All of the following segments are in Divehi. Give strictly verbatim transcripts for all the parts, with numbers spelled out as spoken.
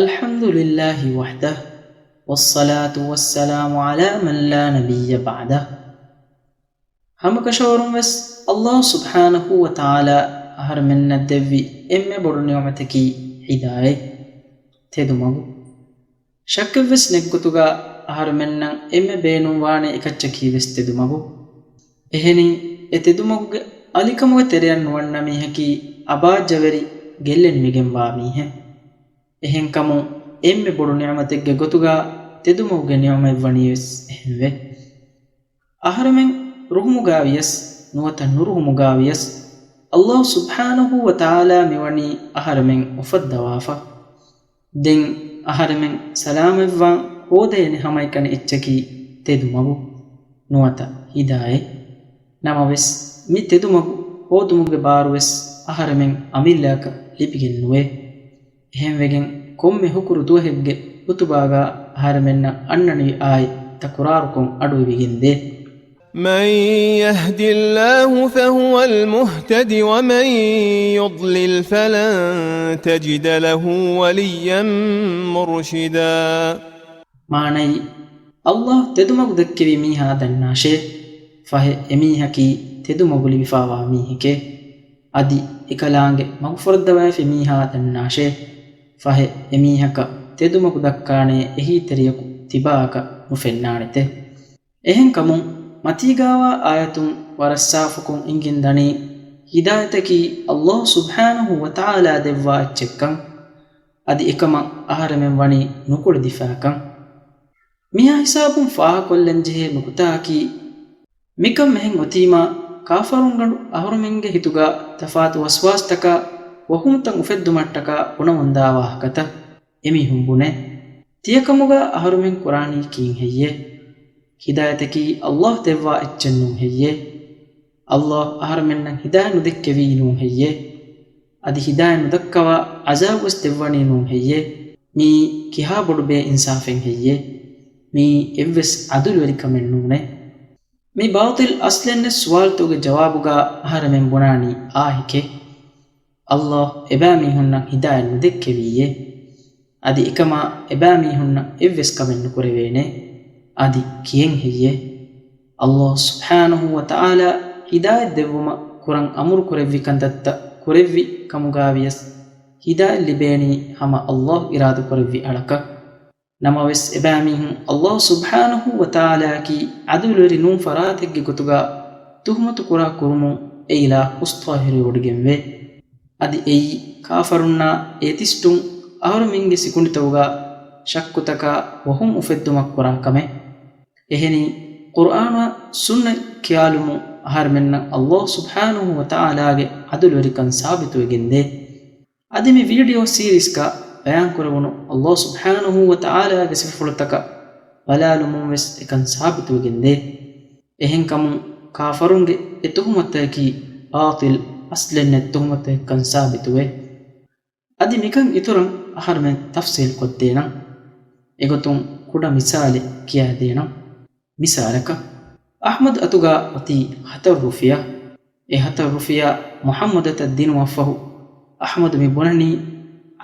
الحمد لله وحده، والصلاة والسلام على من لا نبي بعده. ހަމަކަށަވަރުން ވެސް ﷲ ސުބްޙާނަހޫ ވަތަޢާލާ އަހަރުމެންނަށް ދެއްވި އެންމެ ބޮޑު ނިޢުމަތަކީ ހިދާޔަތް، ތެދުމަގު. ޝައްކެއްވެސް ނެތްގޮތުގަ އަހަރުމެންނަށް އެންމެ ބޭނުންވާނެ އެކައްޗަކީ ވެސް ތެދުމަގު. އެހެނީ، އެ ތެދުމަގުގެ އަލިކަމުގެ ތެރެއަށް ނުވަންނަ މީހަކީ އަބާއްޖަވެރި ގެއްލެނިވެގެންވާ މީހެއް. އެހެންކަމުން އެންމެ ބޮޑު ނިޢުމަތެއްގެ ގޮތުގަ ތެދުމަގުގެ ނިޢުމަތްވަނީ ވެސް އެހެންވެ. އަހަރެމެން ރުހުމުގާ ވިޔަސް، ނުވަތަ ނުރުހުމުގާ ވިޔަސް، ﷲ ސުބްޙާނަހޫ ވަތަޢާލާ މިވަނީ އަހަރެމެން އުފައްދަވާފަ. ދެން އަހަރެމެން ސަލާމަތްވާން ހޯދައިގެން ހަމައެކަނި އެއްޗަކީ ތެދުމަގު، ނުވަތަ ހިދާޔަތް. ނަމަވެސް، މި ތެދުމަގު ހޯދުމުގެ ބާރުވެސް އަހަރެމެން އަމިއްލައަކަށް ލިބިގެން ނުވޭ. އެހެންވެގެން ކޮންމެ ހުކުރު ދުވަހެއްގެ ޚުތުބާގާ އަހަރެމެންނަށް އަންނަނިވި އާޔަތްތައް ތަކުރާރުކޮށް އަޑުއިވިގެންދޭ. من يهد الله فهو المهتد ومن يضلل فلن تجد له وليا مرشدا. މާނައީ، ﷲ ތެދުމަގު ދެއްކެވި މީހާ ދަންނާށޭ، ފަހެ އެމީހަކީ ތެދުމަގު ލިބިފާވާ މީހެކޭ. އަދި އެކަލާނގެ މަގުފުރައްދަވައިފި މީހާ ދަންނާށޭ، ފަހެ އެމީހަކަށް ތެދުމަގު ދައްކާނޭ އެހީތެރިޔަކު ތިބާއަކަށް ނުފެންނާނެތެ. އެހެންކަމުން މަތީގާވާ އާޔަތުން ވަރަށް ސާފުކޮށް އިނގިންދަނީ، ހިދާޔަތަކީ ﷲ ސުބްޙާނަހޫ ވަތަޢާލާ ދެއްވާ އެއްޗެއްކަން، އަދި އެކަމަށް އަހަރެމެން ވަނީ ނުކުޅެދިފާކަން. މިހާ ހިސާބުން ފާހަގަކޮށްލަންޖެހޭ ނުކުތާއަކީ، މިކަން އެހެން އޮތީމާ، ކާފަރުންގަނޑު އަހަރުމެންގެ ހިތުގަ ތަފާތު ވަސްވާސްތަކާ ވަހުމުތައް އުފެއްދުމަށްޓަކާ ބުނަމުންދާ ވާހަކަތައް އެމީހުން ބުނޭ. ތިޔަކަމުގަ އަހަރުމެން ކުރާނީ ކީން ހެއްޔޭ؟ ހިދާޔަތަކީ ﷲ ދެއްވާ އެއްޗެއް ނޫން ހެއްޔޭ؟ ﷲ އަހަރުމެންނަށް ހިދާޔަތް ނުދެއްކެވީ ނޫން ހެއްޔޭ؟ އަދި ހިދާޔަތް ނުދައްކަވާ ޢަޒާބުވެސް ދެއްވަނީ ނޫން ހެއްޔޭ؟ މިއީ ކިހާ ބޮޑު ބޭއިންސާފެއް ހެއްޔޭ؟ މިއީ އެއްވެސް ޢަދުލުވެރިކަމެއް ނޫނޭ. މި ބާޠިލް އަސްލެއްނެތް ސުވާލުތަކުގެ ޖަވާބުގަ އަހަރެމެން ބުނާނީ އާހިކޭ. ﷲ އެބައިމީހުންނަށް ހިދާޔަތް ނުދެއްކެވީއޭ. އަދި އެކަމާ އެބައިމީހުންނަށް އެއްވެސް ކަމެއް ނުކުރެވޭނެ. އަދި ކިއެއް ހެއްޔޭ؟ ﷲ ސުބްޙާނަހޫ ވަތަޢާލާ ހިދާޔަތް ދެއްވުމަށް ކުރަން އަމުރު ކުރެއްވި ކަންތައްތައް ކުރެއްވި ކަމުގަ ވިޔަސް، ހިދާޔަތް ލިބޭނީ ހަމަ ﷲ އިރާދަ ކުރެއްވި އަޅަކަށް. ނަމަވެސް، އެބައިމީހުން ﷲ ސުބްޙާނަހޫ ވަތަޢާލާއަކީ ޢަދުލުވެރި ނޫން ފަރާތެއްގެ ގޮތުގަ ތުހުމަތު ކުރާ ކުރުމުން އެ އިލާހު އުސްތާހިރުވެވޮޑިގެންވޭ. އަދި އެއީ ކާފަރުންނާ އޭތިސްޓުން އަހަރުމެންގެ ސިކުނޑިތަކުގަ ޝައްކުތަކާ ވަހުމް އުފެއްދުމަށް ކުރާ ކަމެއް. އެހެނީ، ޤުރްއާނާ ސުންނަތް ކިޔާލުމުން އަހަރުމެންނަށް ﷲ ސުބްޙާނަހޫ ވަތަޢާލާގެ ޢަދުލުވެރިކަން ސާބިތުވެގެންދޭ. އަދި މި ވީޑިއޯ ސީރީޒްގަ ބަޔާންކުރެވުނު ﷲ ސުބްޙާނަހޫ ވަތަޢާލާގެ ސިފަފުޅުތަކަށް ބަލާލުމުން ވެސް އެކަން ސާބިތުވެގެންދޭ. އެހެންކަމުން ކާފަރުންގެ އެ ތުހުމަތަކީ ބާޠިލް އަސްލެއްނެތް ތުހުމަތެއްކަން ސާބިތުވޭ. އަދި މިކަން އިތުރަށް އަހަރުމެން ތަފްސީލް ކޮށްދޭނަން. އެގޮތުން ކުޑަ މިސާލެއް ކިޔާދޭނަން. މިސާލަކަށް، އަޙްމަދު އަތުގަ އޮތީ ހަތަރު ރުފިޔާ. އެ ހަތަރު ރުފިޔާ މުޙައްމަދަށް ދިނުމަށްފަހު، އަޙްމަދު މި ބުނަނީ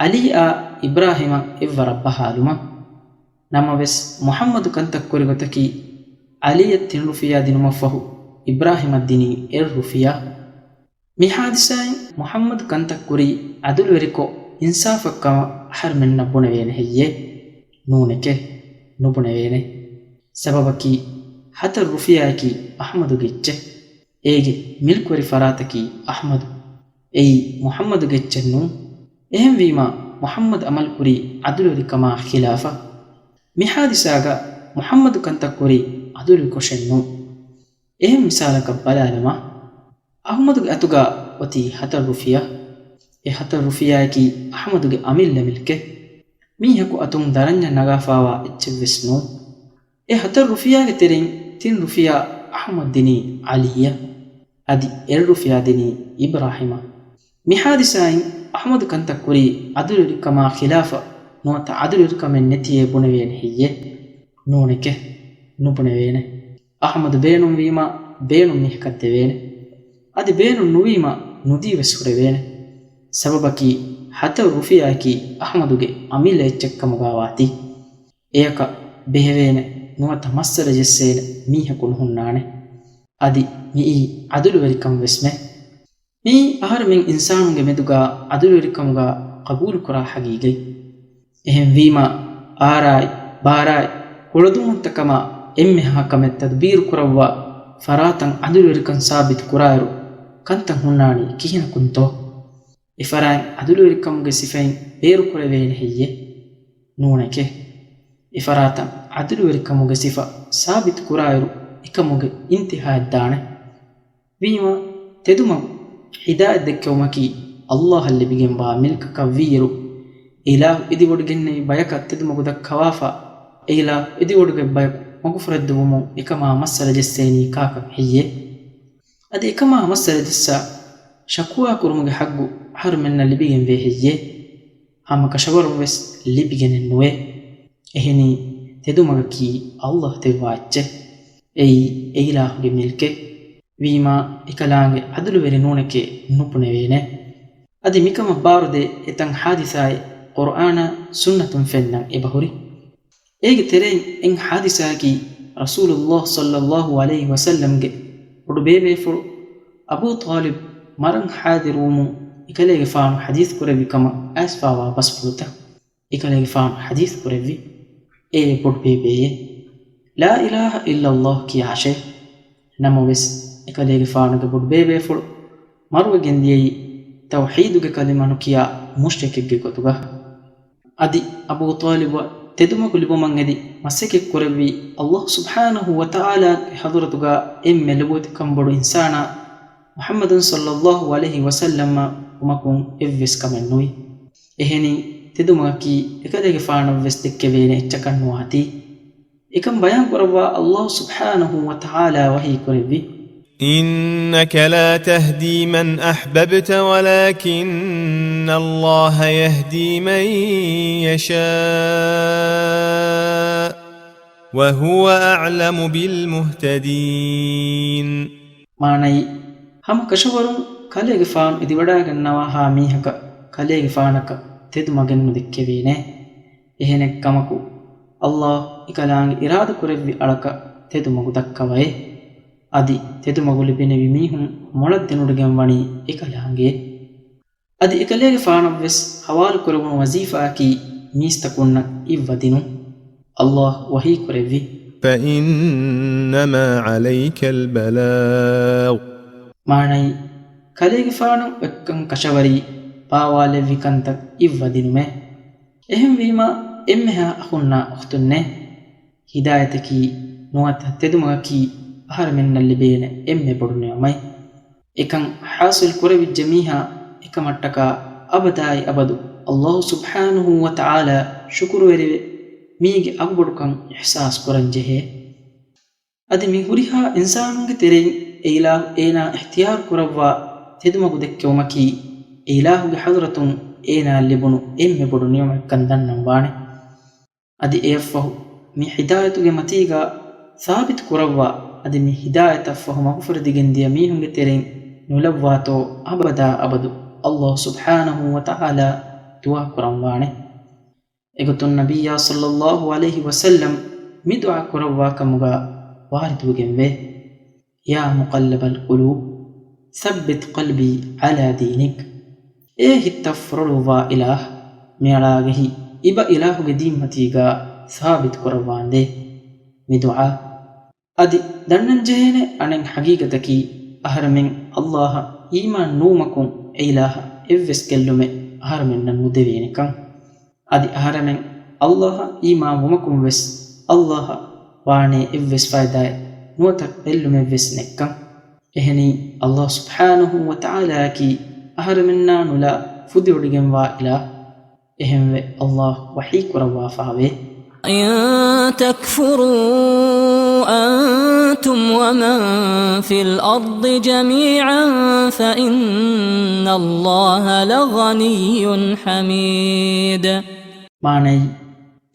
ޢަލީއާ އިބްރާހީމަށް އެއްވަރަށް ބަހާލުމަށް. ނަމަވެސް، މުޙައްމަދު ކަންތައް ކުރި ގޮތަކީ، ޢަލީއަށް ތިން ރުފިޔާ ދިނުމަށްފަހު، އިބްރާހީމަށް ދިނީ އެއް ރުފިޔާ. މި ޙާދިސާއިން މުޙައްމަދު ކަންތައް ކުރީ ޢަދުލުވެރިކޮށް އިންސާފަށް ކަމަށް އަހަރުމެންނަށް ބުނެވޭނެ ހެއްޔޭ؟ ނޫނެކޭ، ނުބުނެވޭނެ. ސަބަބަކީ، ހަތަރު ރުފިޔާއަކީ އަޙްމަދުގެ އެއްޗެއް. އޭގެ މިލްކުވެރި ފަރާތަކީ އަޙްމަދު. އެއީ މުޙައްމަދުގެ އެއްޗެއް ނޫން. އެހެންވީމާ، މުޙައްމަދު ޢަމަލުކުރީ ޢަދުލުވެރިކަމާ ޚިލާފަށް. މި ޙާދިސާގަ މުޙައްމަދު ކަންތައް ކުރީ ޢަދުލުވެރިކޮށެއް ނޫން. އެހެން މިސާލަކަށް ބަލާލަމާ، އަޙްމަދުގެ އަތުގަ އޮތީ ހަތަރު ރުފިޔާ. އެ ހަތަރު ރުފިޔާއަކީ އަޙްމަދުގެ އަމިއްލަ މިލްކެއް. މީހަކު އަތުން ދަރަންޏަށް ނަގާފާވާ އެއްޗެއްވެސް ނޫން. އެ ހަތަރު ރުފިޔާގެ ތެރެއިން ތިން ރުފިޔާ އަޙްމަދު ދިނީ ޢަލީއަށް، އަދި އެއް ރުފިޔާ ދިނީ އިބްރާހީމަށް. މި ޙާދިސާއިން އަޙްމަދު ކަންތައް ކުރީ ޢަދުލުވެރިކަމާ ޚިލާފަށް ނުވަތަ ޢަދުލުވެރިކަމެއް ނެތިއޭ ބުނެވޭނެ ހެއްޔޭ؟ ނޫނެކޭ، ނުބުނެވޭނެ. އަޙްމަދު ބޭނުންވީމަ، ބޭނުން މީހަކަށް ދެވޭނެ. އަދި ބޭނުން ނުވީމަ، ނުދީވެސް ހުރެވޭނެ. ސަބަބަކީ، ހަތަރު ރުފިޔާއަކީ އަޙްމަދުގެ އަމިއްލަ އެއްޗެއްކަމުގާ ވާތީ. އެޔަކަށް ބެހެވޭނެ ނުވަތަ މައްސަލަ ޖެއްސޭނެ މީހަކު ނުހުންނާނެ. އަދި މިއީ ޢަދުލުވެރިކަން ވެސްމެ. މިއީ އަހަރެމެން އިންސާނުންގެ މެދުގާ ޢަދުލުވެރިކަމުގާ ޤަބޫލުކުރާ ޙަޤީޤަތް. އެހެންވީމާ، އާރާއި، ބާރާއި، ކުޅަދުންވަންތަކަމާ އެންމެހާ ކަމެއް ތަދުބީރު ކުރައްވާ ފަރާތަށް ޢަދުލުވެރިކަން ސާބިތު ކުރާއިރު، ކަންތައް ހުންނާނީ ކިހިނަކުންތޯ؟ އެފަރާތް ޢަދުލުވެރިކަމުގެ ސިފައިން ބޭރުކުރެވޭނެ ހެއްޔޭ؟ ނޫނެކޭ. އެފަރާތަށް ޢަދުލުވެރިކަމުގެ ސިފަ ސާބިތު ކުރާއިރު، އެކަމުގެ އިންތިހާއަށް ދާނެ. ވީމާ، ތެދުމަގު ހިދާޔަތް ދެއްކެވުމަކީ ﷲ އަށް ލިބިގެންވާ މިލްކަކަށް ވީއިރު، އެ އިލާހު އިދިވޮޑިގެންނެވި ބަޔަކަށް ތެދުމަގު ދައްކަވާފަ، އެ އިލާހު އިދިވޮޑިގެން ބަޔަކު މަގުފުރެއްދެވުމުން އެކަމާ މައްސަލަ ޖެއްސޭނީ ކާކަށް ހެއްޔޭ؟ އަދި އެކަމާ މައްސަލަ ޖެއްސާ ޝަކުވާ ކުރުމުގެ ޙައްޤު އަހަރުމެންނަށް ލިބިގެންވޭ ހެއްޔޭ؟ ހަމަ ކަށަވަރުން ވެސް ލިބިގެނެއް ނުވޭ. އެހެނީ، ތެދުމަގަކީ ﷲ ދެއްވާ އެއްޗެއް. އެއީ އެ އިލާހުގެ މިލްކެއް. ވީމާ، އެކަލާނގެ ޢަދުލުވެރި ނޫނެކޭ ނުބުނެވޭނެ. އަދި މިކަމަށް ބާރުދޭ އެތައް ޙާދިސާއެއް ޤުރްއާނާ ސުންނަތުން ފެންނަން އެބަހުރި. އޭގެ ތެރެއިން އެއް ޙާދިސާއަކީ، ރަސޫލުﷲ ޞައްލައްލާހު ޢަލައިހި ވަސައްލަމްގެ ބޮޑުބޭބޭފުޅު އަބޫ ޠާލިބް މަރަން ޙާޟިރުވުމުން އެކަލޭގެފާނު ޙަދީޘް ކުރެއްވި ކަމަށް އައިސްފާވާ ބަސްފުޅުތައް. އެކަލޭގެފާނު ޙަދީޘް ކުރެއްވި، އޭ ބޮޑުބޭބެއޭ، لا إله إلا الله ކިޔާށޭ. ނަމަވެސް، އެކަލޭގެފާނުގެ ބޮޑުބޭބޭފުޅު މަރުވެގެން ދިޔައީ ތައުޙީދުގެ ކަލިމަ ނުކިޔާ މުޝްރިކެއްގެ ގޮތުގަ. އަދި އަބޫ ޠާލިބަށް ތެދުމަގު ލިބުމަށް އެދި މަސައްކަތް ކުރެއްވީ، ﷲ ސުބްޙާނަހު ވަތަޢާލާގެ ޙަޟްރަތުގަ އެންމެ ލޮބުވެތިކަން ބޮޑު އިންސާނާ މުޙައްމަދު ޞައްލައްލާހު ޢަލައިހި ވަސައްލަމަށް ވުމަކުން އެއްވެސް ކަމެއް ނުވި. އެހެނީ، ތެދުމަގަކީ އެކަލޭގެފާނަށް ވެސް ދެއްކެވޭނެ އެއްޗަކަށް ނުވާތީ. އެކަން ބަޔާން ކުރައްވާ، ﷲ ސުބްޙާނަހު ވަތަޢާލާ ވަޙީ ކުރެއްވި، إنك لا تهدي من أحببت ولكن الله يهدي من يشاء وهو أعلم بالمهتدين. މާނައީ، ހަމަ ކަށަވަރުން ކަލޭގެފާނު އެދިވަޑައިގަންނަވާހާ މީހަކަށް ކަލޭގެފާނަކަށް ތެދުމަގެއް ނުދެއްކެވޭނެ. އެހެނެއްކަމަކު، ﷲ އެކަލާނގެ އިރާދަކުރެއްވި އަޅަކަށް ތެދުމަގު ދައްކަވައޭ. އަދި ތެދުމަގު ލިބެނިވި މީހުން މޮޅަށް ދެނުޑިގެން ވަނީ އެކަލާނގެ. އަދި އެކަލޭގެފާނަށް ވެސް ހަވާލުކުރެވުނު ވަޒީފާއަކީ މީސްތަކުންނަށް އިއްވަދިނުން. ﷲ ވަޙީ ކުރެއްވި، فإنما عليك البلاغ. މާނައީ، ކަލޭގެފާނަށް އޮތްކަން ކަށަވަރީ ބާވާލެއްވި ކަންތައް އިއްވަދިނުމޭ. އެހެންވީމާ، އެންމެހާ އަޚުންނާ އުޚްތުންނޭ! ހިދާޔަތަކީ ނުވަތަ ތެދުމަގަކީ އަހަރެމެންނަށް ލިބޭނެ އެންމެ ބޮޑު ނިޢުމަތް. އެކަން ޙާޞިލް ކުރެވިއްޖެ މީހާ އެކަމަށްޓަކާ އަބަދާއި އަބަދު ﷲ ސުބްޙާނަހު ވަތަޢާލާ ޝުކުރުވެރިވެ، މީގެ އަގުބޮޑުކަން އިޙްސާސް ކުރަން ޖެހޭ. އަދި މި ހުރިހާ އިންސާނުންގެ ތެރެއިން އެ އިލާހު އޭނާ އިޚްތިޔާރު ކުރައްވާ ތެދުމަގު ދެއްކެވުމަކީ، އެ އިލާހުގެ ޙަޟްރަތުން އޭނާއަށް ލިބުނު އެންމެ ބޮޑު ނިޢުމަތްކަން ދަންނަން ވާނެ. އަދި އެއަށްފަހު މި ހިދާޔަތުގެ މަތީގާ ސާބިތު ކުރައްވާ، އަދި މި ހިދާޔަތަށްފަހު މަގުފުރެދިގެން ދިޔަ މީހުންގެ ތެރެއިން ނުލައްވާތޯ އަބަދާ އަބަދު ﷲ ސުބްޙާނަހު ވަތަޢާލާ ދުޢާ ކުރަން ވާނެ. އެގޮތުން ނަބިއްޔާ ޞައްލައްލާހު ޢަލައިހި ވަސައްލަމް މި ދުޢާ ކުރައްވާ ކަމުގާ ވާރިދުވެގެންވޭ، يا مقلب القلوب ثبت قلبي على دينك. އޭ ހިތްތައް ފުރޮޅުއްވާ އިލާހް، މިއަޅާގެ ހިތް އިބަ އިލާހުގެ ދީންމަތީގާ ސާބިތު ކުރައްވާނދޭ. މި ދުޢާ. އަދި ދަންނަންޖެހޭނެ އަނެއް ޙަޤީޤަތަކީ، އަހަރެމެން ﷲ އަށް އީމާން ނުވުމަކުން އެ އިލާހަށް އެއްވެސް ގެއްލުމެއް އަހަރެމެންނަށް ނުދެވޭނެކަން. އަދި އަހަރެމެން ﷲ އަށް އީމާން ވުމަކުން ވެސް، ﷲ އަށް ވާނޭ އެއްވެސް ފައިދާއެއް ނުވަތަ ގެއްލުމެއްވެސް ނެތްކަން. އެހެނީ، ﷲ ސުބްޙާނަހު ވަތަޢާލާއަކީ އަހަރެމެންނާ ނުލާ ފުދިވޮޑިގެންވާ އިލާހް. އެހެންވެ، ﷲ ވަޙީ ކުރައްވާފާވޭ، إن تكفروا أنتم ومن في الأرض جميعا فإن الله لغني حميد. މާނައީ،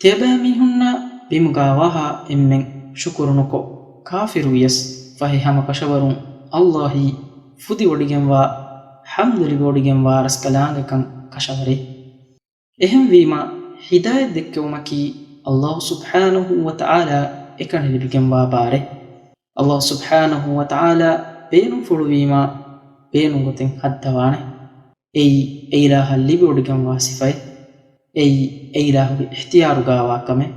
ތިޔަބައިމީހުންނާ ބިމުގާވާހާ އެންމެން ޝުކުރުނުކޮށް، ކާފިރުވިޔަސް ފަހެ ހަމަކަށަވަރުން ﷲ އީ ފުދިވޮޑިގެންވާ، ޙަމްދު ލިބިވޮޑިގެންވާ ރަސްކަލާނގެކަން ކަށަވަރޭ. އެހެންވީމަ، ހިދާޔަތް ދެއްކެވުމަކީ ﷲ ސުބްޙާނަހޫ ވަތަޢާލާ އެކަނި ލިބިގެންވާ ބާރެއް. ﷲ ސުބްޙާނަހޫ ވަތަޢާލާ ބޭނުންފުޅުވީމާ، ބޭނުން ގޮތެއް ހައްދަވާނެ. އެއީ އެއިލާހަށް ލިބިވޮޑިގެންވާ ސިފައެއް. އެއީ އެއިލާހުގެ އިޚްތިޔާރުގާވާ ކަމެއް.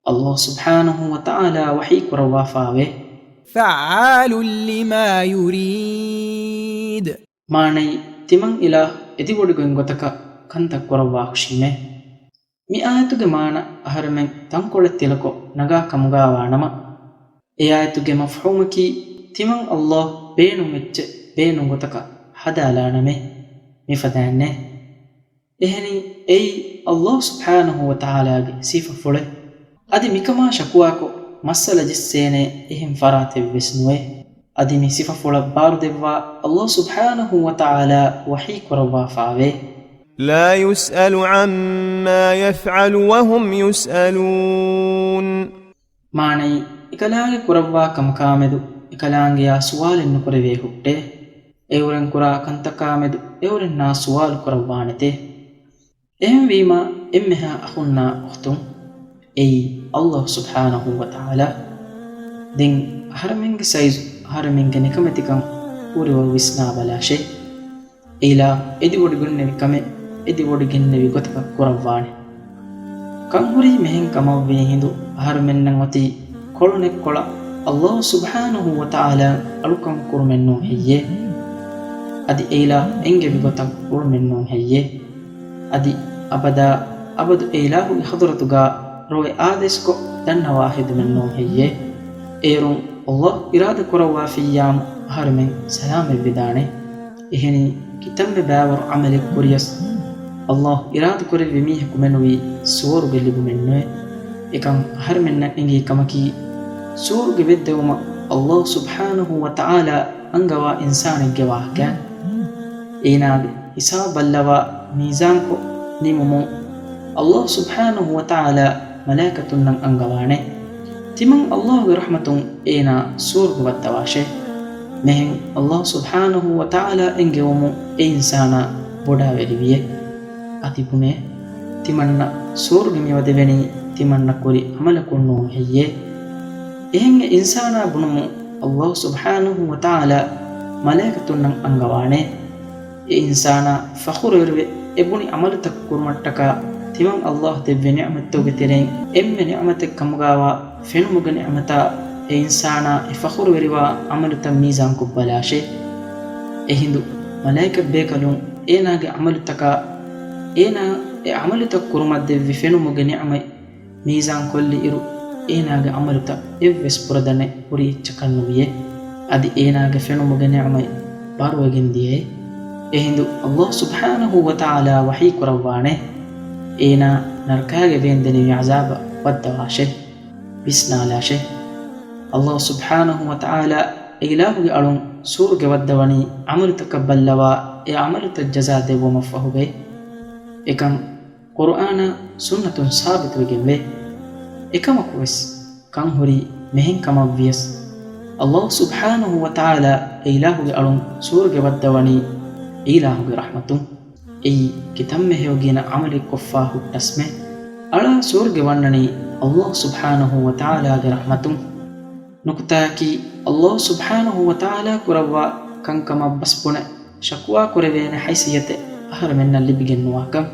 ﷲ ސުބްޙާނަހޫ ވަތަޢާލާ ވަޙީ ކުރައްވާފާވޭ. فعال لما يريد. މާނައީ، ތިމަން އިލާހު އެދިވޮޑިގެން ގޮތަކަށް ކަންތައް ކުރައްވާ ހުށީމޭ. މި އާޔަތުގެ މާނަ އަހަރެމެން ތަންކޮޅެއް ތިލަކޮށް ނަގާ ކަމުގާވާނަމަ، އެ އާޔަތުގެ މަފްހޫމަކީ، ތިމަން ﷲ ބޭނުން އެއްޗެއް ބޭނުން ގޮތަކަށް ހަދާލާނަމޭ. މިފަދައިންނޭ. އެހެނީ، އެއީ ﷲ ސުބްޙާނަހޫ ވަތަޢާލާގެ ސިފަފުޅެއް. އަދި މިކަމާ ޝަކުވާކޮށް، މައްސަލަ ޖެއްސޭނެ އެހެން ފަރާތެއްވެސް ނުވޭ. އަދި މި ސިފަފުޅަށް ބާރުދެއްވާ ﷲ ސުބްޙާނަހޫ ވަތަޢާލާ ވަޙީ ކުރައްވާފާވޭ. لا يسأل عما يفعل وهم يسألون. މާނައީ، އެކަލާނގެ ކުރައްވާ ކަމަކާމެދު އެކަލާނގެޔާ ސުވާލެއް ނުކުރެވޭ ހުއްޓޭ. އެއުރެން ކުރާ ކަންތަކާމެދު އެއުރެންނާ ސުވާލު ކުރައްވާނެތޭ. އެހެންވީމާ، އެންމެހާ އަޚުންނާ އުޚްތުން، އެއީ ﷲ ސުބްޙާނަހޫ ވަތަޢާލާ. ދެން އަހަރެމެންގެ ސައިޒު، އަހަރެމެންގެ ނިކަމެތިކަން ހުރިވަރު ވިސްނާބަލާށޭ. އެއިލާ އެދިވޮޑިގެންނެވި ކަމެއް އެދިވޮޑިގެންނެވި ގޮތަކަށް ކުރައްވާނެ. ކަންހުރީ މިހެން ކަމަށްވީ ހިނދު އަހަރެމެންނަށް އޮތީ ކޮޅުނެއްކޮޅަށް ﷲ ސުބްޙާނަހޫ ވަތަޢާލާ އަޅުކަން ކުރުމެއްނޫން ހެއްޔޭ؟ އަދި އެއިލާ އެންގެވި ގޮތަށް އުޅުމެއްނޫން ހެއްޔޭ؟ އަދި އަބަދާ އަބަދު އެއިލާހުގެ ޙަޟްރަތުގާ ރޮއެ އާދޭސްކޮށް ދަންނަވާ ހެދުމެއްނޫން ހެއްޔޭ؟ އޭރުން ﷲ އިރާދަ ކުރައްވާފިއްޔާމު އަހަރެމެން ސަލާމަތްވެދާނެ. އެހެނީ، ކިތަންމެ ބައިވަރު ޢަމަލެއް ކުރިޔަސް، ﷲ އިރާދަ ކުރެއްވި މީހަކު މެނުވީ ސުވަރުގެ ލިބުމެއްނުވޭ. އެކަން އަހަރެމެންނަށް އެނގޭ ކަމަކީ، ސުވަރުގެ ވެއްދެވުމަށް ﷲ ސުބްޙާނަހޫ ވަތަޢާލާ އަންގަވާ އިންސާނެއްގެ ވާހަކައިން. އޭނާގެ ހިސާބު ބައްލަވާ މީޒާންކޮށް ނިމުމުން، ﷲ ސުބްޙާނަހޫ ވަތަޢާލާ މަލާއިކަތުންނަށް އަންގަވާނެ. ތިމަން ﷲގެ ރަޙްމަތުން އޭނާ ސުވަރުގެ ވައްދަވާށޭ. މެހެން ﷲ ސުބްޙާނަހޫ ވަތަޢާލާ އެންގެވުމުން އެ އިންސާނާ ބޮޑާވެރިވިއޭ. އަދި ބުނޭ، ތިމަންނަށް ސުވަރުގެ މިވަދެވެނީ ތިމަންނަ ކުރި ޢަމަލަކުންނޫން ހެއްޔޭ؟ އެހެން އެ އިންސާނާ ބުނުމުން ﷲ ސުބްޙާނަހޫ ވަތަޢާލާ މަލާއިކަތުންނަށް އަންގަވާނެ. އެ އިންސާނާ ފަޚުރުވެރިވެ އެ ބުނި ޢަމަލުތައް ކުރުމަށްޓަކާ ތިމަން ﷲ ދެއްވި ނިޢުމަތްތަކުގެ ތެރެއިން އެންމެ ނިޢުމަތެއް ކަމުގާވާ ފެނުމުގެ ނިޢުމަތާ އެ އިންސާނާ އެ ފަޚުރުވެރިވާ ޢަމަލުތައް މީޒާންކޮށްބަލާށޭ. އެހިނދު މަލާއިކަތްބޭކަލުން އޭނާގެ ޢަމަލުތަކާ، އޭނާ އެ ޢަމަލުތައް ކުރުމަށް ދެއްވި ފެނުމުގެ ނިޢުމަތް މީޒާން ކޮށްލި އިރު، އޭނާގެ ޢަމަލުތައް އެއްވެސް ފުރަތަމަ ކުރި އެއްޗަކަށް ނުވިޔޭ. އަދި އޭނާގެ ފެނުމުގެ ނިޢުމަތް ބާރުވެގެން ދިޔައޭ. އެހިނދު ﷲ ސުބްޙާނަހޫ ވަތަޢާލާ ވަޙީ ކުރައްވާނެ، އޭނާ ނަރަކާގެ ވޭންދެނިވި ޢަޒާބަށް ވައްދަވާށޭ، ވިސްނާލާށޭ. ﷲ ސުބްޙާނަހޫ ވަތަޢާލާ އެ އިލާހުގެ އަޅުން ސުވަރުގެ ވައްދަވަނީ ޢަމަލުތަކަށް ބައްލަވާ އެ ޢަމަލުތައް ޖަޒާ ދެއްވުމަށްފަހުގައި. އެކަން ޤުރުއާނާ ސުންނަތުން ސާބިތުވެގެންވޭ. އެކަމަކުވެސް، ކަންހުރީ މިހެން ކަމަށްވިޔަސް، ﷲ ސުބްޙާނަހޫ ވަތަޢާލާ އެ އިލާހުގެ އަޅުން ސުވަރުގެ ވައްދަވަނީ އެ އިލާހުގެ ރަޙްމަތުން. އެއީ ކިތަންމެ ހެޔޮގިނަ ޢަމަލެއް ކޮށްފާ ހުއްޓަސްމެ. އަޅާ ސުވަރުގެ ވަންނަނީ ﷲ ސުބްޙާނަހޫ ވަތަޢާލާގެ ރަޙްމަތުން. ނުކުތާއަކީ، ﷲ ސުބްޙާނަހޫ ވަތަޢާލާ ކުރައްވާ ކަންކަމަށް ބަސްބުނެ ޝަކުވާ ކުރެވޭނެ ހައިސިއްޔަތެއް އަހަރެމެންނަށް ލިބިގެންނުވާކަން.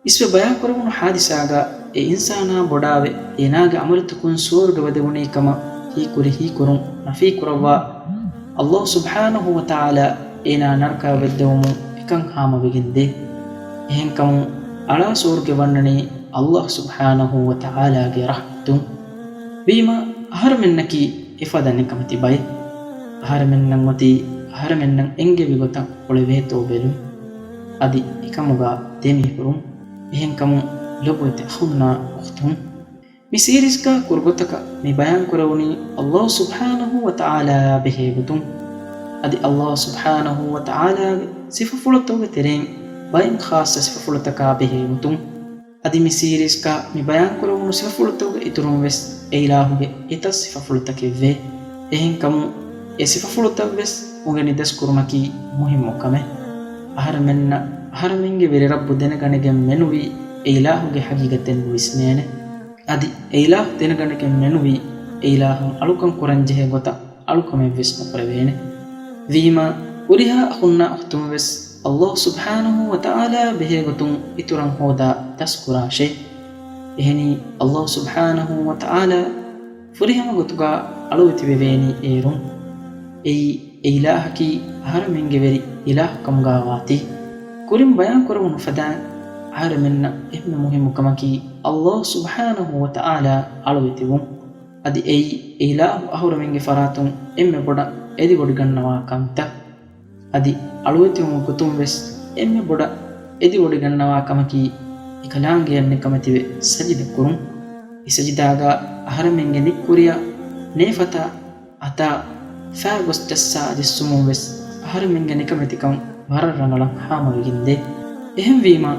އިސްވެ ބަޔާންކުރެވުނު ޙާދިސާގަ އެ އިންސާނާ ބޮޑާވެ، އޭނާގެ ޢަމަލުތަކުން ސުވަރުގެ ވަދެވުނީ ކަމަށް ހީކުރި ހީކުރުން ނަފީކުރައްވާ، ﷲ ސުބްޙާނަހޫ ވަތަޢާލާ އޭނާ ނަރަކައަށް ވެއްދެވުމުން އެކަން ހާމަވެގެންދޭ. އެހެންކަމުން އަޅާ ސުވަރުގެ ވަންނަނީ ﷲ ސުބްޙާނަހޫ ވަތަޢާލާގެ ރަޙްމަތުން. ވީމާ، އަހަރެމެންނަކީ އެފަދަ ނިކަމެތި ބައެއް. އަހަރެމެންނަށް އޮތީ އަހަރެމެންނަށް އެންގެވި ގޮތަށް އުޅެވޭތޯ ބެލުން. އަދި އެކަމުގަ ދެމީހުރުން. އެހެންކަމުން ލޮބުވެތި އަޚުންނާ އުޚްތުން، މި ސީރީޒްގަ ކުރުގޮތަކަށް މި ބަޔާންކުރެވުނީ ﷲ ސުބްޙާނަހޫ ވަތަޢާލާއާ ބެހޭގޮތުން. އަދި ﷲ ސުބްޙާނަހޫ ވަތަޢާލާގެ ސިފަފުޅުތަކުގެ ތެރެއިން ބައެއް ޚާއްޞަ ސިފަފުޅުތަކާ ބެހޭގޮތުން. އަދި މި ސީރީޒްގަ މި ބަޔާންކުރެވުނު ސިފަފުޅުތަކުގެ އިތުރުން ވެސް އެ އިލާހުގެ އެތައް ސިފަފުޅުތަކެއްވޭ. އެހެންކަމުން އެ ސިފަފުޅުތައްވެސް އުނގެނި ދަސްކުރުމަކީ މުހިއްމު ކަމެއް. އަހަރެމެންނަށް އަހަރެމެންގެ ވެރި ރައްބު ދެނެގަނެގެން މެނުވީ އެ އިލާހުގެ ހަގީގަތެއް ނުވިސްނޭނެ. އަދި އެ އިލާހު ދެނެގަނެގެން މެނުވީ އެ އިލާހަށް އަޅުކަން ކުރަންޖެހޭ ގޮތަށް އަޅުކަމެއްވެސް ނުކުރެވޭނެ. ވީމާ، ހުރިހާ އަޚުންނާ އުޚްތުންވެސް ﷲ ސުބްޙާނަހޫ ވަތަޢާލާ ބެހޭގޮތުން އިތުރަށް ހޯދާ ދަސްކުރާށޭ. އެހެނީ، ﷲ ސުބްޙާނަހޫ ވަތަޢާލާ ފުރިހަމަ ގޮތުގަ އަޅުވެތިވެވޭނީ އޭރުން. އެއީ، އެ އިލާހަކީ އަހަރެމެންގެ ވެރި އިލާހުކަމުގަ ވާތީ. ކުރިން ބަޔާންކުރެވުނު ފަދައިން، އަހަރެމެންނަށް އެންމެ މުހިއްމު ކަމަކީ ﷲ ސުބްޙާނަހޫ ވަތަޢާލާ އަޅުވެތިވުން. އަދި އެއީ، އެ އިލާހު އަހުރެމެންގެ ފަރާތުން އެންމެ ބޮޑަށް އެދިވޮޑިގަންނަވާ ކަންތައް. އަދި އަޅުވެތިވުމުގެ ގޮތުން ވެސް އެންމެ ބޮޑަށް އެދިވޮޑިގަންނަވާ ކަމަކީ، އެކަލާނގެއަށް ނިކަމެތިވެ ސަޖިދަ ކުރުން. އެ ސަޖިދާގަ އަހަރެމެންގެ ނިއްކުރިއަށް ނޭފަތާ އަތާ ފައި ގޮސް ޖައްސާ ޖެއްސުމުން ވެސް އަހަރެމެންގެ ނިކަމެތިކަން ވަރަށް ރަނގަޅަށް ހާމަވެގެންދޭ. އެހެންވީމާ،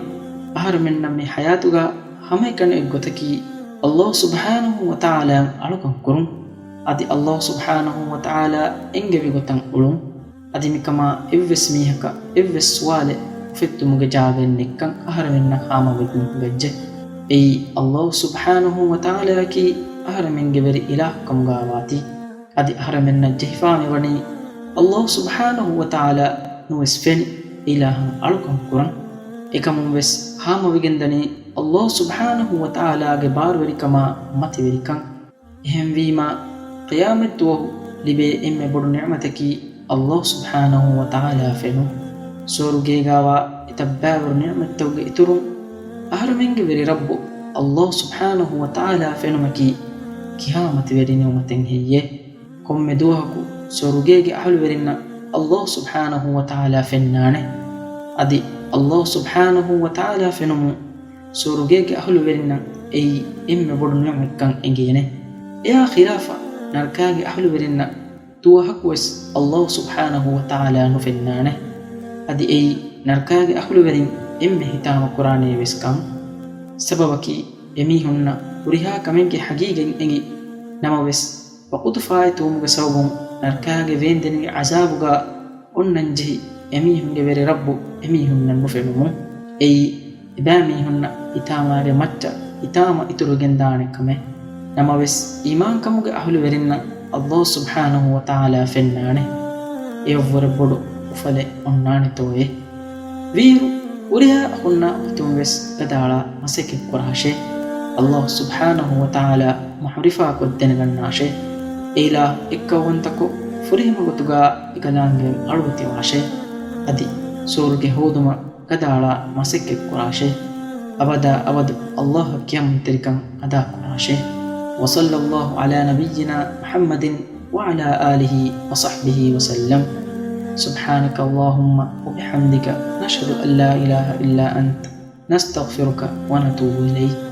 އަހަރެމެންނަށް މި ޙަޔާތުގަ ހަމައެކަނި އޮތް ގޮތަކީ، ﷲ ސުބްޙާނަހޫ ވަތަޢާލާއަށް އަޅުކަން ކުރުން. އަދި ﷲ ސުބްޙާނަހޫ ވަތަޢާލާ އެންގެވި ގޮތަށް އުޅުން. އަދި މިކަމާ އެއްވެސް މީހަކަށް އެއްވެސް ސުވާލެއް އުފެއްދުމުގެ ޖާގައެއް ނެތްކަން އަހަރެމެންނަށް ހާމަވެގެން ހިނގައްޖެ. އެއީ، ﷲ ސުބްޙާނަހޫ ވަތަޢާލާއަކީ އަހަރެމެންގެ ވެރި އިލާހުކަމުގަ ވާތީ. އަދި އަހަރެމެންނަށް ޖެހިފާ މިވަނީ، ﷲ ސުބްޙާނަހޫ ވަތަޢާލާ ނުވެސް ފެނި އިލާހަށް އަޅުކަން ކުރަން. އެކަމުން ވެސް ހާމަވެގެންދަނީ، ﷲ ސުބްޙާނަހޫ ވަތަޢާލާގެ ބާރުވެރިކަމާ މަތިވެރިކަން. އެހެންވީމާ، ޤިޔާމަތްދުވަހު ލިބޭ އެންމެ ބޮޑު ނިޢުމަތަކީ، ﷲ ސުބްޙާނަހޫ ވަތަޢާލާ ފެނުން. ސުވަރުގޭގަވާ އެތައްބައިވަރު ނިޢުމަތްތަކުގެ އިތުރުން، އަހަރެމެންގެ ވެރި ރައްބު ﷲ ސުބްޙާނަހޫ ވަތަޢާލާ ފެނުމަކީ، ކިހާ މަތިވެރި ނިޢުމަތެއް ހެއްޔޭ؟ ކޮންމެ ދުވަހަކު ސުވަރުގޭގެ އަހުލުވެރިންނަށް ﷲ ސުބްޙާނަހޫ ވަތަޢާލާ ފެންނާނެ. އަދި ﷲ ސުބްޙާނަހޫ ވަތަޢާލާ ފެނުމުން، ސުވަރުގޭގެ އަހުލުވެރިންނަށް އެއީ އެންމެ ބޮޑު ނިޢުމަތްކަން އެނގޭނެ. އެއާ ޚިލާފަށް، ނަރަކާގެ އަހުލުވެރިންނަށް ދުވަހަކުވެސް ﷲ ސުބްޙާނަހޫ ވަތަޢާލާ ނުފެންނާނެ. އަދި އެއީ، ނަރަކާގެ އަހުލުވެރިން އެންމެ ހިތާމަ ކުރާނޭ ވެސް ކަން. ސަބަބަކީ، އެމީހުންނަށް ހުރިހާ ކަމެއްގެ ހަގީގަތް އެނގި ނަމަވެސް، ވަޤުތު ފާއިތުވުމުގެ ސަބަބުން ނަރަކާގެ ވޭންދެނިގެ ޢަޒާބުގަ އޮންނަންޖެހި އެމީހުންގެ ވެރި ރައްބު އެމީހުންނަށް ނުފެނުމުން. އެއީ، އެބައިމީހުންނަށް ހިތާމައިގެ މައްޗަށް ހިތާމަ އިތުރުވެގެންދާނެ ކަމެއް. ނަމަވެސް، އީމާންކަމުގެ އަހުލުވެރިންނަށް ﷲ ސުބްޙާނަހޫ ވަތަޢާލާ ފެންނާނެ. އެއަށްވުރެ ބޮޑު އުފަލެއް އޮންނާނެތޯއޭ؟ ވީއިރު، ހުރިހާ އަޚުންނާ އުޚްތުން ވެސް ގަދައަޅާ މަސައްކަތް ކުރާށޭ. ﷲ ސުބްޙާނަހޫ ވަތަޢާލާ މަޢުރިފާކޮށް ދެނެގަންނާށޭ. އެ އިލާހު އެއްކައުވަންތަކޮށް، ފުރިހަމަ ގޮތުގަ އެކަލާނގެއަށް އަޅުވެތިވާށޭ. އަދި ސުވަރުގެ ހޯދުމަށް ގަދައަޅާ މަސައްކަތް ކުރާށޭ. އަބަދާ އަބަދު ﷲ އަށް ކިޔަމަންތެރިކަން އަދާކުރާށޭ. وصلى الله على نبينا محمد وعلى آله وصحبه وسلم. سبحانك اللهم وبحمدك، نشهد أن لا إله إلا أنت، نستغفرك ونتوب إليك.